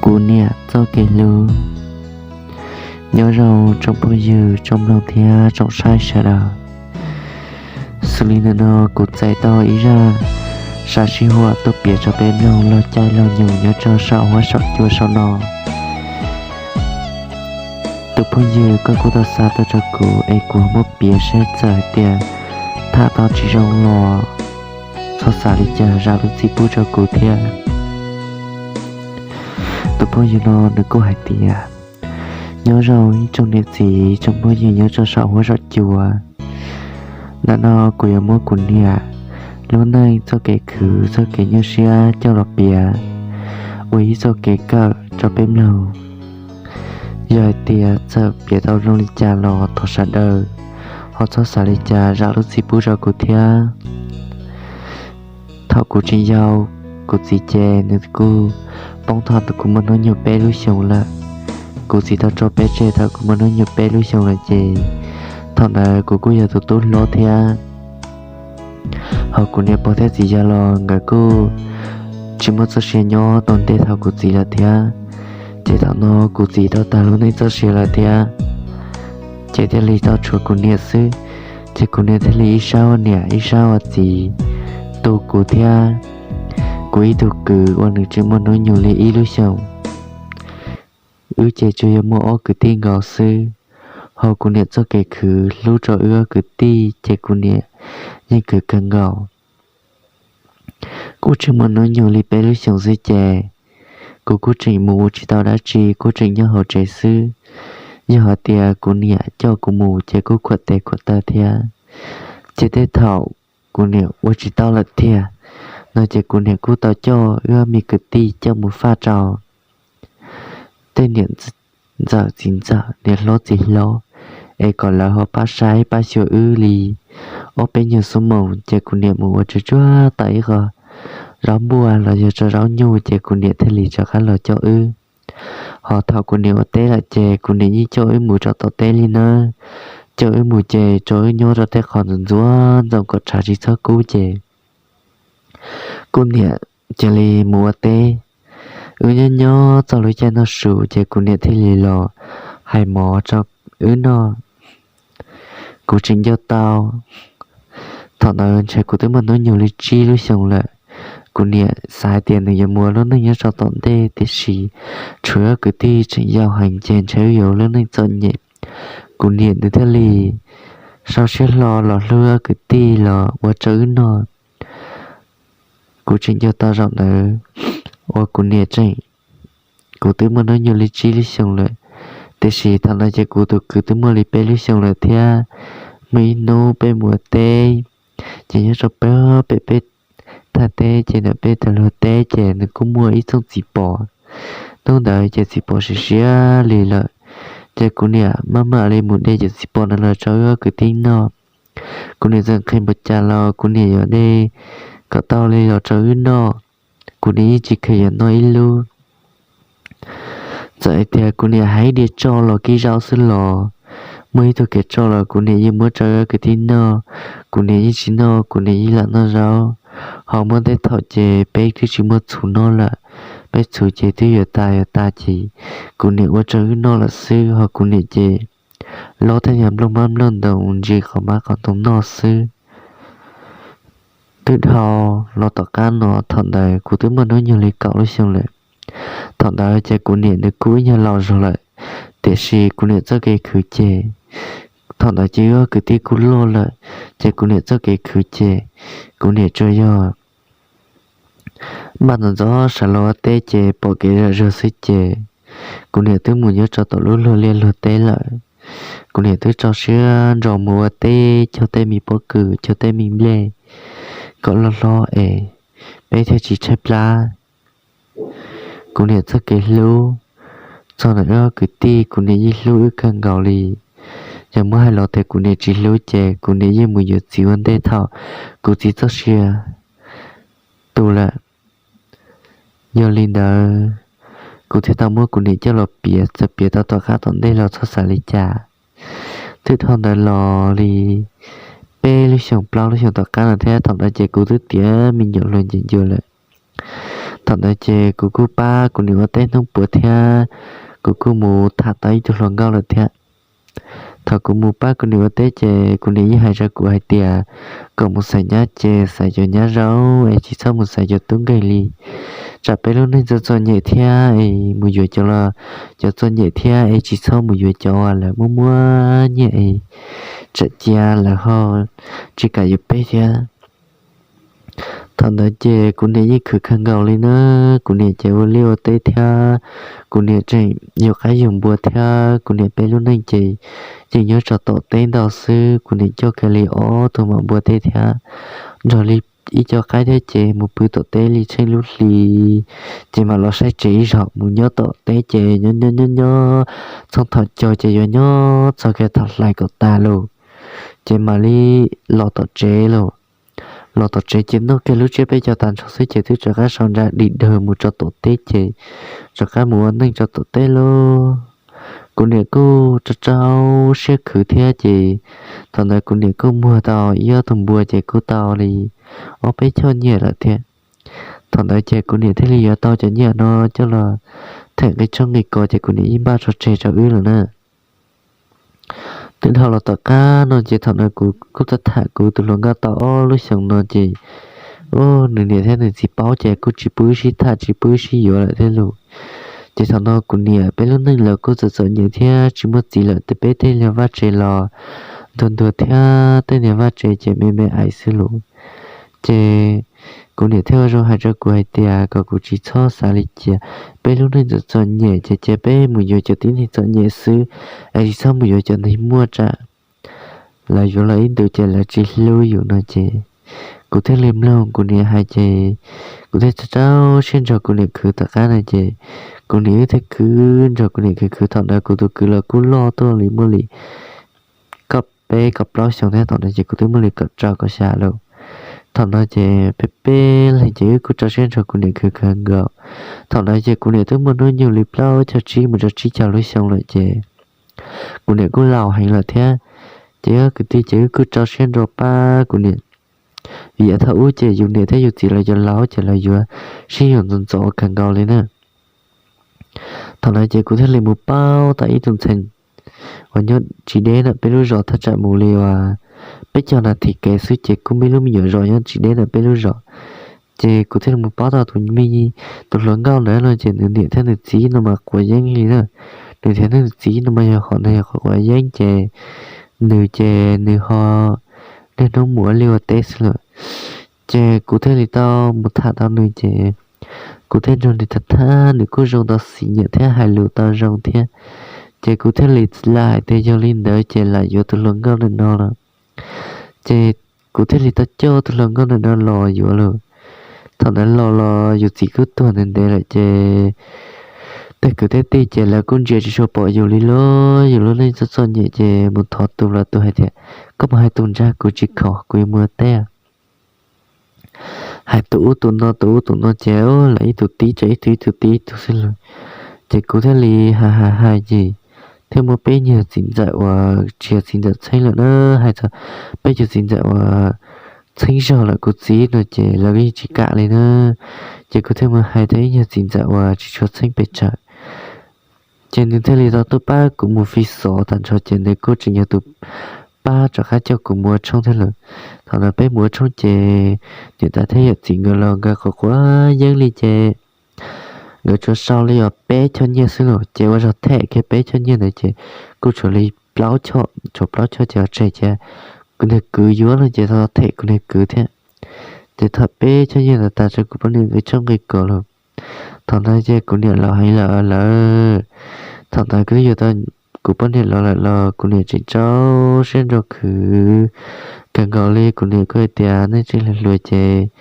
Kuv niam txoj kev hlub. Nyob zoo tsoom phooj ywg, tsoom mloog thiab tsoom saib sawv daws. Xws li ntawm no kuv txais tau ib zaj sab sij huam tuaj piav rau peb mloog laug caij laug nyoog nyob rau saum huab saum cua saum no. Tus phooj ywg koj kuj tau xa tuaj rau kuv es kuv muab piav seb txawm hais tias tham tau tsis zoo los txhob xav li cas, zam lub txim pub rau kuv thiab. Tus phooj ywg no nws kuj hais tias, nyob zoo ib tsoom niam txiv tsoom phooj ywg nyob rau saum huab saum cua. Ntawm no kuv yuav muab kuv niam lub neej txoj kev khwv txoj kev nyuaj siab coj los piav ua ib txoj kev kawm rau peb mloog. Yog hais tias txawm piav tau zoo li cas los thov sawv daws ho txhob xav li cas, zam lub txim pub rau kuv thiab. Thaum kuv tseem yau, kuv txiv ces nws kuj poob thaum kuv muaj hnub nyoog peb lub xyoos lawm. Kuv txiv tau tso peb tseg thaum kuv muaj hnub nyoog peb lub xyoos lawm ces thaum ntawd kuv kuj yog tus tub hlob thiab. Ho kuv niam pog thiab txiv yawg los nkawd kuj tsis muaj txoj sia nyob tau ntej thaum kuv txiv lawm thiab. Ces thaum no kuv txiv tau tag lub neej txoj sia lawm thiab, ces thiaj li tau tshuav kuv niam xwb. Ces kuv niam thiaj li ib sab ua niam ib sab ua txiv tu kuv thiab kuv ib tug kwv uas nws tseem muaj hnub nyoog li ib lub xyoos. Wb ces tsuas yog muaj ob kwv tij nkaus xwb. Ho kuv niam txoj kev khwv hlub rau wb ob kwv tij ces kuv niam yeej khwv kawg nkaus. Kuv tseem muaj hnub nyoog li peb lub xyoos xwb ces kuv kuj tseem mus ua tsis tau dab tsi, kuj tseem nyob hauv tsev xwb. Yog hais tias kuv niam coj kuv mus ces kuj khuam tes khuam taw thiab. Ces tej thaum kuv niam ua tsis tau lawm tiag no ces kuv niam kuj tau coj wb ob me kwv tij coj mus faj rau tej niam ntxawm txiv ntxawm, niam hlob txiv hlob, es kom lawv ho pab saib pab xyuas wb li ob peb nyuag xuab moos. Ces kuv niam mus ua tsuag tsuag tau ib qho zaub npuaj los yog tso zaub nyuj ces kuv niam thiaj li rov qab los coj wb. Ho thaum kuv niam ua teb lawm ces kuv niam yeej coj wb mus rau tom teb li nawb. Coj wb mus ces rau wb nyob rau tej qhov ntxoov ntxoo kom tshav tsis txhob kub ces kuv niam cia li mus ua teb. Wb nyob nyob txog lub caij noj su ces kuv niam thiaj li los hais mov rau wb noj. Kuv tseem nco tau thaum ntawd ntshe kuv twb muaj hnub nyoog li tsib lub xyoos lawm. Kuv niam xav hais tias nws yuav mus ua lub neej nyob rau tom ntej tiam sis tshuav wb ob kwv tij tseem yau heev ces ntshe wb yuav ua lub neej txom nyem. Kuv niam nws thiaj li sau siab hlo los hlub wb ob kwv tij los ua rau wb noj. Kuv tseem nco tau zaum ntawd uas kuv niam tseem, kuv twb muaj hnub nyoog li tsib lub xyoos lawm, tiam sis thaum no ces kuv tus kwv twb muaj li peb lub xyoos lawm thiab. Muaj ib hnub peb mus ua teb, ces nyob rau pem pem peb thaj teb ces ntawm peb tawm luag teb ces nws kuj muaj ib txooj txiv pos. Hnub ntawd ces txiv pos siav siav li lawm, ces kuv niam maj mam li mus de cov txiv pos no los rau wb ob kwv tij noj. Kuv niam txawm nqhis npaum cas los kuv niam yuav de kom tau li los rau wb noj. Kuv niam yeej tsis kheev yuav noj ib lub. Txawm hais tias kuv niam hais diav tsoj los kib zaub xwb los, muaj ib tug kev tsoj los kuv niam yeej muab rau wb ob kwv tij noj. Kuv niam yeej tsis noj, kuv niam yeej lam noj zaub. Ho muaj tej thaum ces peb twb tsis muaj txhuv noj lawm, peb txhuv ces twb yuav tas yuav tas ces kuv niam ua rau wb noj lawm xwb. Ho kuv niam ces lob tej nyuag nplooj hmab nplooj ntoo ntsis qhov hmab qhov ntoo noj xwb. Twb dhau los tom qab no, thaum ntawd kuv twb muaj hnub nyoog li kaum lub xyoo lawm. Thaum ntawd ces kuv niam nws kuj ib nyuag laus zog lawm, tiam sis kuv niam txoj kev khwv ces, thaum ntawd ces wb ob kwv tij kuj loj lawm, ces kuv niam txoj kev khwv ces kuv niam tsuas yog npaj ntxov ntxov sawv los ua teb ces pom kev zam zuag xwb ces kuv niam twb mus nyob rau tom lub luag liaj luag teb lawm. Kuv niam twb tso siab ntso mus ua teb cog tej me pob kws cog tej me nplej kom loj hlob es peb thiaj tsis tshaib plab. Kuv niam txoj kev hlub txog ntawm wb ob kwv tij, kuv niam yeej hlub wb kawg nkaus li. Yog muab hais los tias kuv niam tsis hlub ces kuv niam yeej mus yuav txiv ua ntej thaum kuv txiv txoj sia tu lawm. Yog li ntawd, kuv thiaj tau muab kuv niam coj los piav, txawm piav tau tom qab tom ntej los txhob xav li cas. Twb dhau ntawd los li peb lub xyoos plaub lub xyoos tom qab no thiab, thaum ntawd ces kuv twb tiav me nyuam hluas ncees ncua lawm. Thaum ntawd ces kuv kuj pab kuv niam ua teb hnub puav thiab kuv kuj mus tham tau ib tug hluas nkauj lawm thiab. Thaum kuv mus pab kuv niam ua teb ces kuv niam yeej hais rau kuv hais tias kom mus xaiv nyab ces xaiv cov nyab zoo es tsis txhob mus xaiv cov tub nkeeg li. Tsam peb lub neej txom txom nyem thiab es mus yuav cov los cov txom nyem thiab es tsis txhob mus yuav cov uas lawv muaj muaj nyiaj es tsam cia lawv ho tsis kam yuav peb thiab. Thaum ntawd ces kuv niam yeej khwv kawg nkaus li na. Kuv niam ces ua liaj ua teb thiab kuv niam tseem yug qaib yug npua thiab kuv niam peb lub neej ces yeej nyob tso tom teb ntau xwb. Kuv niam coj kiag li ob tug maum npua teb thiab nrog li ib co qaib thiab ces mus pw tom teb li tsheej lub hli ces mam los saib tsev ib zaug. Mus nyob tom teb ces nyob nyob nyob nyob txog thaum caug ces yuav nyob txog kiag thaum hlais kom tas lawm ces mam li los tom tsev lawm. Los tom tsev ces noj kiag lub tsiab peb caug tag nrho xwb ces twb rov qab sau nra dim dawg mus tso tom teb ces rov qab mus ua neej tso tom teb lawm. Kuv niam kuj rau rau siab khwv thiab ces thaum ntawd kuv niam kuj muag tau ib ob tug npua ces kuj tau li ob peb choj nyiaj lawm thiab. Thaum ntawd ces kuv niam thiaj li yuav tau cov nyiaj no coj los them nqi tshoob nqi kos ces kuv niam yeej npaj tso tseg rau wb lawm na. Twb dhau los tom qab no ces thaum ntawd kuv kuj tau tham kuv tus hluas nkauj tau ob lub xyoos no ces nws niam thiab nws txiv paub ces kuj tsis pub wb sib tham tsis pub wb sib yuav lawm thiab lauj. Ces thaum no kuv niam peb lub neej los kuj txom txom nyem thiab tsis muaj txiv lawm, tej peb tej niag vaj tsev los ntuag ntuag thiab tej niag vaj tsev ces me me ais xwb lauj. Ces kuv niam thiaj ua zoo hais rau kuv hais tias kom kuv tsis txhob xav li cia, peb lub neej txom txom nyem ces cia peb mus yuav cov tib neeg txom nyem xwb, es tsis txhob mus yuav cov neeg muaj tsam lawv yuav los ib ntus ces lawv tsis hlub yus no ces kuv thiaj li mloog kuv niam hais ces kuv thiaj rau siab nrog kuv niam khwv tom qab no ces kuv niam wb thiaj khwv nrog kuv niam khwv khwv. Thaum ntawd kuv tus kwv los kuj loj tuaj li muaj li kaum peb kaum plaub xyoo thiab, thaum ntawd ces kuv twb muaj li kaum rau kaum xya lawm. Thaum ntawd ces peb peb leeg ces wb kuj rau siab nrog kuv niam khwv kawg nkaus. Thaum ntawd ces kuv niam twb muaj hnub nyoog li plaub caug tsib mus rau tsib caug lub xyoo lawm ces kuv niam kuj laus heev lawm thiab. Ces ob kwv tij ces wb kuj rau siab nrog pab kuv niam, vim thaum ub ces yus niam thiab yus txiv lawv cov laus ces lawv yuav sib yuav ntxov ntxov kawg nkaus li na. Thaum ntawd ces kuv thiaj li mus paub tau ib tug ntxhais uas nyob tsis deb ntawm peb lub zos, thaj tsam mus li uas peb caug nas this kev xwb ces kuj muaj ib lub me nyuam zos nyob tsis deb ntawm peb lub zos. Ces kuv thiaj li mus paub tau tus me, tus hluas nkauj ntawd no ces nws niam thiab nws txiv no mas quav yeeb li na. Nws niam thiab nws txiv no mas yog hom nws yog quav yeeb ces nws ces nws ho niaj hnub mus ua liaj ua teb xwb lawm. Ces kuv thiaj li tau mus tham tau nws ces kuv thiaj nrog nws tham tham, nws kuj zoo tau xis nyiam thiab hais lus tau zoo thiab. Ces kuv thiaj li lam hais tias yog li ntawd ces lam yuav tus hluas nkauj ntawm no los. Ces kuv thiaj li tau coj tus hluas nkauj ntawm no los yuav lawm. Thaum ntawd los los yus txiv kuj tuag ntev ntev lawm ces tej kwv tej tij ces lawv kuj ntsia tsis tshua pom yus li lauj. Yus lub neej txom txom nyem ces mus thov tus los tus hais tias koj mus hais tus ntsag, kuv tsis khoom, kuv yuav mus ua teb. Hais tus ub tus no tus ub tus no ces lawv ib tug tib tsa ib tug ib tug tib ib tug xwb lawm. Ces kuv thiaj li hais hais hais ces thiaj muaj peb nyuag txiv ntxawm uas tsis yog txiv ntxawm txheeb lawm na, hais txog peb cov txiv ntxawm uas txheeb zog lawm kuv txiv no ces lawv yeej tsis kam li na. Ces kuv thiaj mus hais tau ib nyuag txiv ntxawm uas tsis tshua txheeb pes tsawg. Ces nws thiaj li tau tuaj pab kuv mus fi xov tag nrho ces nws kuj tseem yog tus pab rov qab coj kuv mus ua tshoob thiab lawm. Thaum ntawd peb mus ua tshoob ces niam tais thiab yawm txiv nkawd los nkawd quav quav yeeb li ces nkawd tsuas sau li uas peb choj nyiaj xwb los ces ua zog them kiag peb choj nyiaj ntawd ces kuj tshuav li plaub choj, tshuav plaub choj ces tseg ces kuv niag kwv yuav no ces tau them kuv niag kwv thiab. Ces tham peb choj nyiaj ntawd tas rau kuv poj niam nqi tshoob nqi kos lawm. Thaum ntawd ces kuv niam laus heev lawm lawm. Thaum ntawd kuv twb yuav tau kuv poj niam los lawm los kuv niam tseem rau siab nrog khwv kawg nkaus li. Kuv niam kuj hais tias nej tseem hluas hluas ces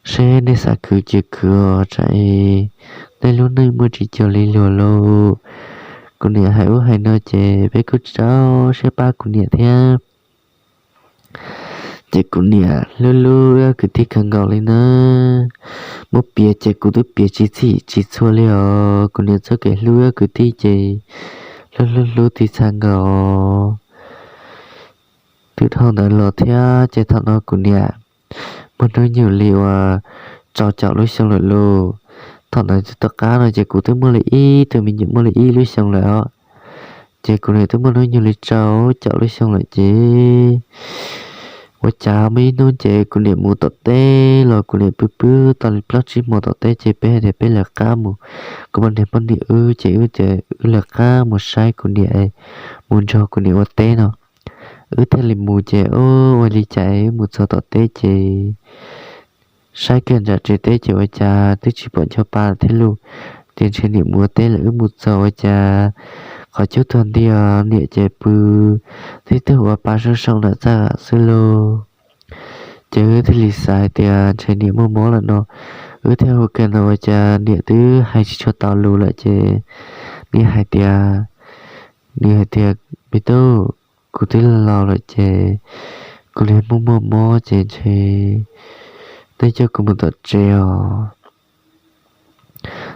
seb nej xav khwv ces khwv os, tsam es nej lub neej muaj tsis cuag li luag lauj. Kuv niam hais ub hais no ces peb kuj rau siab pab kuv niam thiab. Ces kuv niam hlub hlub wb ob kwv tij kawg nkaus li na. Muab piav ces kuv twb piav tsis txhij tsis txhua li os. Kuv niam txoj kev hlub wb ob kwv tij ces hlub hlub hlub txij txha nkaus. Twb dhau ntawd los thiab ces thaum no kuv niam muaj hnub nyoog li uas rau caum lub xyoo lawm lauj. Thaum ntawd tom qab no ces kuv twb muaj li ib tug me nyuam muaj li ib lub xyoo lawm os. Ces kuv niam twb muaj hnub nyoog li rau caum lub xyoo lawm ces ua cas muaj ib hnub ces kuv niam mus tom teb los kuv niam pw pw tau li plaub tsib hmo tom teb ces peb hais tias peb lawv qab mus, kuv poj niam poj niam wb ces wb tias wb lawv qab mus saib kuv niam, mus nrog kuv niam ua teb no. Wb thiaj li mus ces ua li cas wb mus txog tom teb ces saib kiag nram tsev teb ces ua cas twb tsis pom nco pa thiab lauj. Ces ntshe niam mus ua teb lawm, wb mus txog ua cas qhov cub tuag nti, niam ces pw tib tug ua pa soo soo nram txaj xwb lauj. Ces wb thiaj li xav hais tias ntshe niam muaj mob lawm no. Wb thiaj hu kiag no ua cas niam twb hais tsis tshua tau lus lawm ces niam hais tias, nws hais tias, Me tub, kuv twb laus lawm ces kuv li muaj muaj mob ces ntshe nej coj kuv mus tom tsev os.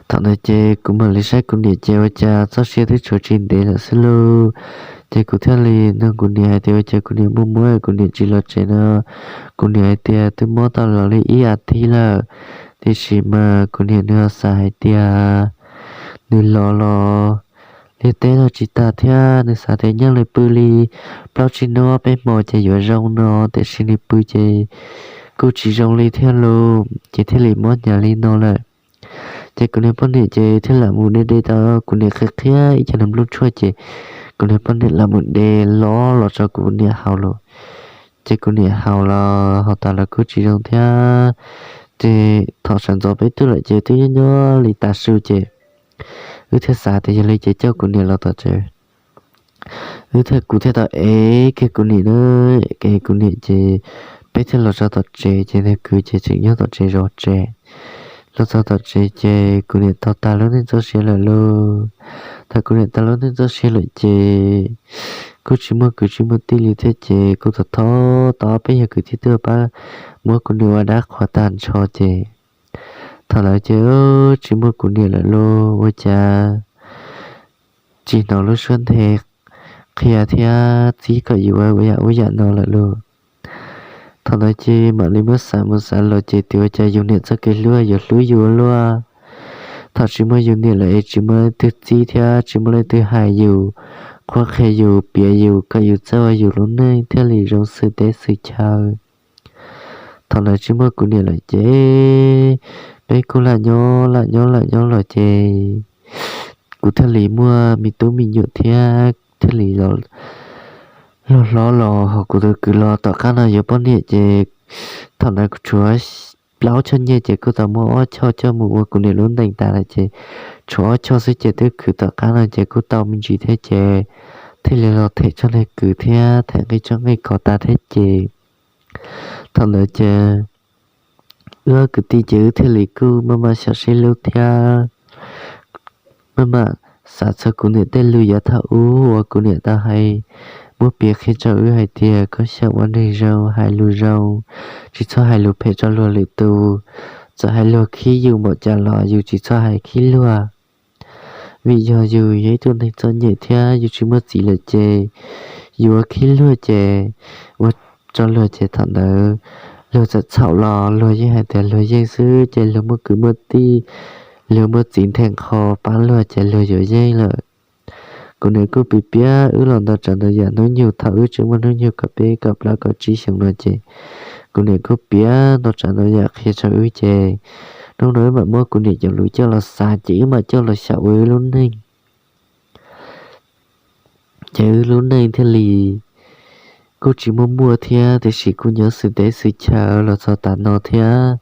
Thaum ntawd ces kuv mam li saib kuv niam ces ua cas txoj sia twb tshuav tsis ntev lawm xwb lauj. Ces kuv thiaj li nug kuv niam hais tias ua cas kuv niam muaj mob kuv niam tsis los tsev no, kuv niam hais tias twb mob tau los li ib as thiv lawm. Tiam sis mas kuv niam nws ho xav hais tias nws los los liaj teb los tsis tag thiab nws xav tias nyob li pw li plaub tsib hnub peb hmo ces yuav zoo no, tiam sis nws pw ces kuj tsis zoo li thiab lauj, ces thiaj li mob hnyav li no lawm. Ces kuv niag poj niam ces thiaj lam mus de de tau kuv niam qhia qhia ib co nplooj tshuaj ces kuv niag poj niam lam mus de los los rau kuv niam haus lauj. Ces kuv niam haus los haus tas los kuj tsis zoo thiab. Ces thaum sawv ntxov peb tuaj lawm ces twb nyob nyob li tav su ces wb thiaj xav tias yog li ces coj kuv niam los tom tsev. Wb thiaj, kuv thiaj tau ev kiag kuv niam na, ev kuv niam ces peb thiaj los txog tom tsev ces nws kwv ces tseem nyob tom tsev zov tsev. Los txog tom tsev ces kuv niam tau tag lub neej txoj sia lawm lauj. Thaum kuv niam tag lub neej txoj sia lawm ces kuj tsis muaj kwv tsis muaj tij li thiab ces kuj thov thov tau peb yog kwv tij tuaj pab muab kuv niam ua dab qhuas tag nrho ces thaum ntawd ces tsis muaj kuv niam lawm lauj, ua cas tsis hnov lub suab nthe qhia thiab txib kom yus ua yam ub yam no lawm lauj. Thaum ntawd ces mam li muab xav mus xav los ces tias ua cas yus niam txoj kev hlub yuav hlub yus ua luaj. Thaum tsis muaj yus niam lawm es tsis muaj leej twg txib thiab tsis muaj leej twg hais yus, qhuab qhia yus, piav yus kom yus txawj ua yus lub neej thiaj li zoo xwm teb xwm chaw. Thaum ntawd tsis muaj kuv niam lawm ces peb kuj lam nyob lam nyob lam nyob los ces kuv thiaj li muaj me tub me nyuam thiab thiaj li los hlob los ho kuv tus kwv los tom qab no yuav poj niam ces thaum ntawd kuv tshuav plaub choj nyiaj ces kuj tau muab ob choj coj mus ua kuv niam lub ntees tas lawm ces tshuav ob choj xwb ces twb khwv tom qab no ces kuj tau me ntsis thiab ces thiaj li los them txoj nqi kwv thiab them nqi txoj nqi khov tas thiab ces thaum ntawd ces wb kwv tij ces wb thiaj li kuj maj mam xyaum sib hlub thiab maj mam xav txog kuv niam tej lus yav thaum ub uas kuv niam tau hais, muab piav qhia rau wb hais tias koj xyaum ua neeg zoo hais lus zoo, tsis txhob hais lus phem rau luag lwm tus, txawm hais luag khib yus npaum cas los yus tsis txhob hais khib luag. Vim yog yus yog ib tug neeg txom nyem thiab yus tsis muaj txiv lawm ces yus ua khib luag ces ua rau luag ces thaum ntawd luag txawm txhaum los luag yeej hais tias luag yeej xwb ces luag muaj kwv muaj tij, luag muaj txiv nthe nqho pab luag ces luag yuav yeej lawm. Kuv niam kuj piav piav wb los ntau tsav ntau yam hnub nyoog thaum wb tseem muaj hnub nyoog kaum peb kaum plaub kaum tsib xyoo no ces kuv niam kuj piav ntau tsav ntau yam qhia rau wb ces hnub no wb mam muab kuv niam cov lus coj los xav ces wb mam coj los xyaum ua wb lub neej. Ces wb lub neej thiaj li kuj tsis muaj muaj thiab tiam sis kuj nyob xwm teb xwm chaw los txog tas no thiab.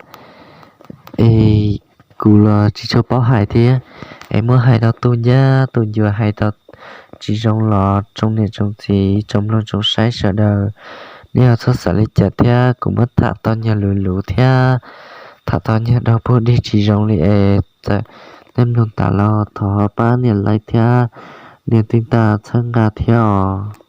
Es kuv los tsis tshua paub hais thiab, es muab hais rau tus ncaj tus ncua hais tau tsis zoo los tsoom niam tsoom txiv tsoom mloog tsoom saib sawv daws, nej ho txhob xav li cas thiab kuv muab tham tau nyuag luv luv thiab tham tau nyuag dog pug dig tsis zoo li es txawm nej mloog tas los thov ho pab nias like thiab nias tij tas txhawb nqa thiab os.